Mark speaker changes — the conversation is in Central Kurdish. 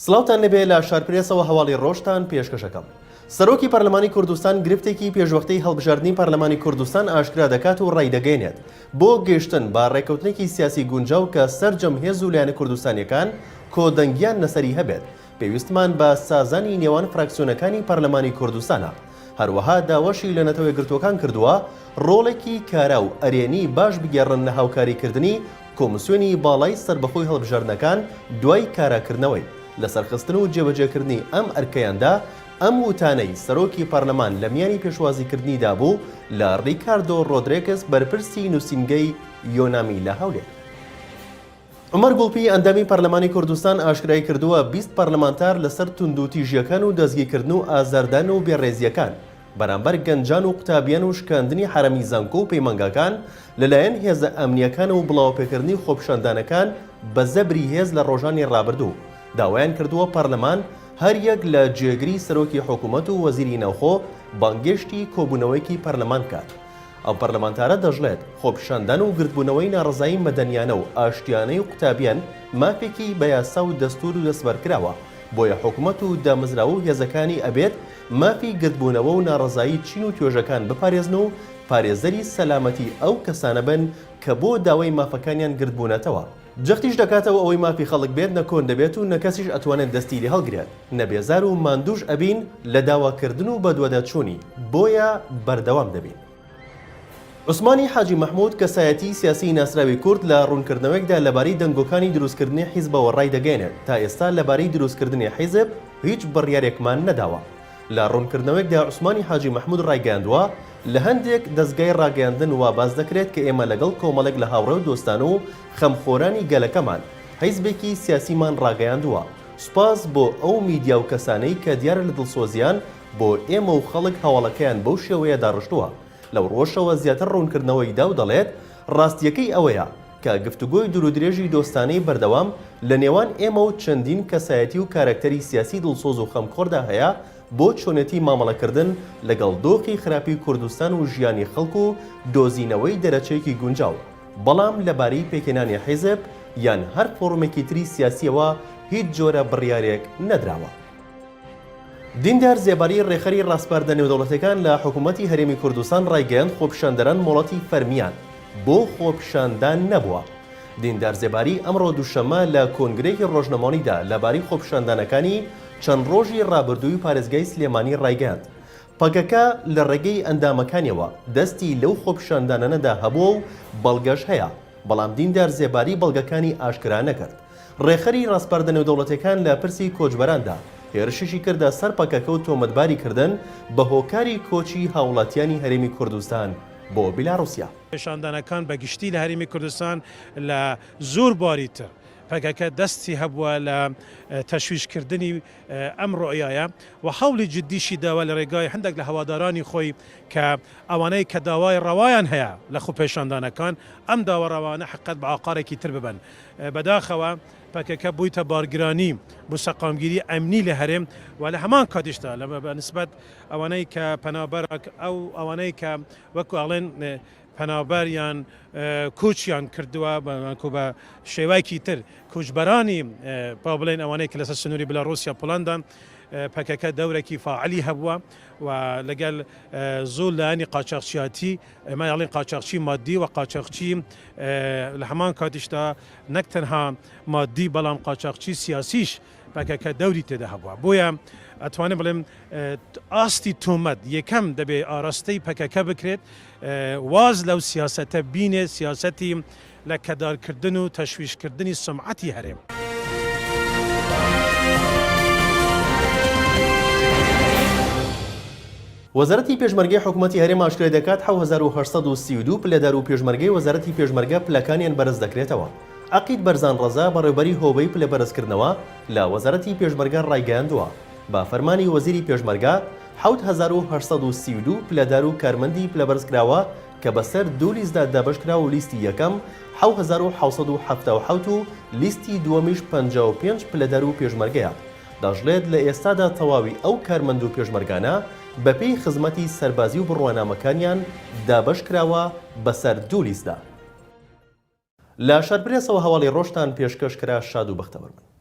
Speaker 1: سڵاوتان لێبێ لە شارپرێسەوە هەواڵی ڕۆژتان پێشکەشەکەم. سەرۆکی پەرلەمانی کوردستان گرفتێکی پێشوەختەی هەڵبژاردنی پەرلەمانی کوردستان ئاشکرا دەکات و ڕایدەگەیەنێت بۆ گەیشتن بە ڕێککەوتنێکی سیاسی گونجاو کە سەرجەم هێز و لایەنە کوردستانیەکان کۆدەنگیان لەسەری هەبێت پێویستمان بە سازانی نێوان فراکسیۆنەکانی پەرلەمانی کوردستانە. هەروەها داواشی لە نەتەوەیەکگرتووەکان کردووە ڕۆڵێکی کارا و ئەرێنی باش بگێڕن لە هاوکاریکردنی کۆمسیۆنی باڵای سەربەخۆی هەڵبژاردنەکان دوای کاراکردنەوەی. لە سەرخستن و جێبەجێکردنی ئەم ئەرکەیاندا، ئەم وتانەی سەرۆکی پەرلەمان لە میانی پێشوازیکردنیدا بوو لە ڕیکاردۆ ڕۆدرێکس بەرپرسی نوسینگەی یۆنامی لە هەولێر. عومەر گوڵپی ئەندامی پەرلەمانی کوردستان ئاشکرایکردووە، 20 پەرلەمانتار لەسەر توندوتیژییەکان و دەستگیرکردن و ئازاردان و بێڕێزییەکان بەرامبەر گەنجان و قوتابیان و شکاندنی حەرەمی زانکۆ و پەیمانگاکان لەلایەن هێزە ئەمنییەکان و بڵاوەپێکردنی خۆپیشاندانەکان بە زەبری هێز لە ڕۆژانی ڕابردوو داوایان کردووە پەرلەمان هەریەک لە جێگری سەرۆکی حکومەت و وەزیری ناوخۆ بانگێشتی کۆبوونەوەیەکی پەرلەمان بکات. ئەو پەرلەمانتارە دەشڵێت، خۆپیشاندان و گردبوونەوەی ناڕەزایی مەدەنیانە و ئاشتیانەی قوتابیان مافێکی بە یاسا و دەستوور و دەستبەرکراوە، بۆیە حکومەت و دامەزراوە و هێزەکانی ئەبێت مافی گردبوونەوە و ناڕەزایی چین و توێژەکان بپارێزن و پارێزەری سەلامەتی ئەو کەسانە بن کە بۆ داوای مافەکانیان گردبوونەتەوە. جەختیش دەکاتەوە ئەوەی مافی خەڵک بێت نە کۆن دەبێت و نە کەسیش ئەتوانێت دەستی لێ هەڵگرێت، نە بێزار و ماندووش ئەبین لە داواکردن و بەدواداچوونی، بۆیە بەردەوام دەبین. عوسمانی حاجی مەحمود کەسایەتیی سیاسیی ناسراوی کورد لە ڕوونکردنەوەیەکدا لەبارەی دەنگۆکانی دروستکردنی حیزبەوە ڕایدەگەیەنێت، تا ئێستا لەبارەی دروستکردنی حیزب هیچ بڕیارێکمان نەداوە. لە ڕوونکردنەوەیەکدا عوسمانی حاجی مەحمود ڕایگەیاندووە، لە هەندێک دەزگای ڕاگەیاندن وا باس دەکرێت کە ئێمە لەگەڵ کۆمەڵێک لە هاوڕێ و دۆستان و خەمخۆرانی گەلەکەمان حیزبێکی سیاسیمان ڕاگەیاندووە، سوپاس بۆ ئەو میدیا و کەسانەی کە دیارە لە دڵسۆزیان بۆ ئێمە و خەڵک هەواڵەکەیان بەو شێوەیە داڕشتووە. لەو ڕووەشەوە زیاتر ڕوونکردنەوەی دا و دەڵێت، ڕاستییەکەی ئەوەیە کە گفتوگۆی دوورودرێژی دۆستانەی بەردەوام لە نێوان ئێمە و چەندین کەسایەتی و کارەکتەری سیاسی دڵسۆز و خەمخۆردا هەیە بۆ چۆنێتی مامەڵەکردن لەگەڵ دۆخی خراپی کوردستان و ژیانی خەڵک و دۆزینەوەی دەرەچەیەکی گونجاو، بەڵام لەبارەی پێکهێنانی حیزب یان هەر فۆڕمێکی تری سیاسییەوە هیچ جۆرە بڕیارێک نەدراوە. دیندار زێباری ڕێکخەری ڕاسپاردە نێودەوڵەتیەکان لە حکوومەتی هەرێمی کوردستان ڕایگەیاند خۆپیشاندەران مۆڵەتی فەرمییان بۆ خۆپیشاندان نەبووە. دیندار زێباری ئەمڕۆ دووشەممە لە کۆنگرەیەکی ڕۆژنامەوانیدا لەبارەی خۆپیشاندانەکانی چەند ڕۆژی ڕابردووی پارێزگای سلێمانی ڕایگەیاند پەکەکە لە ڕێگەی ئەندامەکانیەوە دەستی لەو خۆپیشاندانانەدا هەبووە و بەڵگەش هەیە، بەڵام دیندار زێباری بەڵگەکانی ئاشکرا نەکرد. ڕێکخەری ڕاسپاردە نێودەوڵەتیەکان لە پرسی کۆچبەراندا هێرشیشی کردە سەر پەکەکە و تۆمەتباری کردن بە هۆکاری کۆچی هاوڵاتیانی هەرێمی کوردستان بۆ بیلاڕوسیا.
Speaker 2: پێشاندانەکان بە گشتی لە هەرێمی کوردستان لە زۆر بواری تر پەکەکە دەستی هەبووە لە تەشویش کردنی ئەم ڕوئیایە و هەوڵی جدیشی داوە لە ڕێگای هەندێک لە هەوادارانی خۆی کە ئەوانەی کە داوای ڕەوایان هەیە لە خۆپێشاندانەکان ئەم داوا ڕەوانە حقت بە ئاقارێکی تر ببەن. بەداخەوە پەکەکە بوویتە بارگرانی بۆ سەقامگیری ئەمنی لە هەرێم و لە هەمان کاتیشدا لە بە نسبەت ئەوانەی کە پەنابەرک ئەو ئەوانەی کە وەکو ئەڵێن پەنابەر یان کۆچیان کردووە بەڵکو بە شێوایەکی تر کۆچبەرانی با بڵێن ئەوانەی کە لەسەر سنووری بلاڕوسیا پۆڵەندان پەکەکە دەورێکی فاعلی هەبووە و لەگەل زۆر لایەنی قاچاخچیاتی ئێمە ئەڵێن قاچاخچی مادی و قاچاخچی لە هەمان کاتیشدا نەک تەنها مادی بەڵام قاچاخچی سیاسیش پەکەکە دەوری تێدا هەبووە بۆیە ئەتوانم بڵێم ئاستی تۆمەت یەکەم دەبێ ئاراستەی پەکەکە بکرێت واز لەو سیاسەتە بینێ سیاسەتی لە کەدارکردن و تەشویشکردنی سمعەتی هەرێم.
Speaker 1: وەزارەتی پێشمەرگەی حکومەتی هەرێم ئاشکرای دەکات 7832 پلەدار و پێشمەرگەی وەزارەتی پێشمەرگە پلەکانیان بەرز دەکرێتەوە. عەقید بەرزان ڕەزا بەڕێوبەری هۆبەی پلە بەرزکردنەوە لە وەزارەتی پێشمەرگە ڕایگەیاندووە، بە فەرمانی وەزیری پێشمەرگە 7832 پلەدار و کارمەندی پلەبەرزکراوە کە بەسەر دوو لیستدا دابەشکرا و لیستی یەکەم 7777 و لیستی دووەمیش 55 پلەدار و پێشمەرگەیە. دەشڵێت، لە ئێستادا تەواوی ئەو کارمەند و پێشمەرگانە بەپێی خزمەتی سەربازی و بڕوانامەکانیان دابەشکراوە بەسەر دوو لیستدا. لە شارپرێسەوە هەواڵی ڕۆژتان پێشکەش کرا شاد و بەختەوەر بن.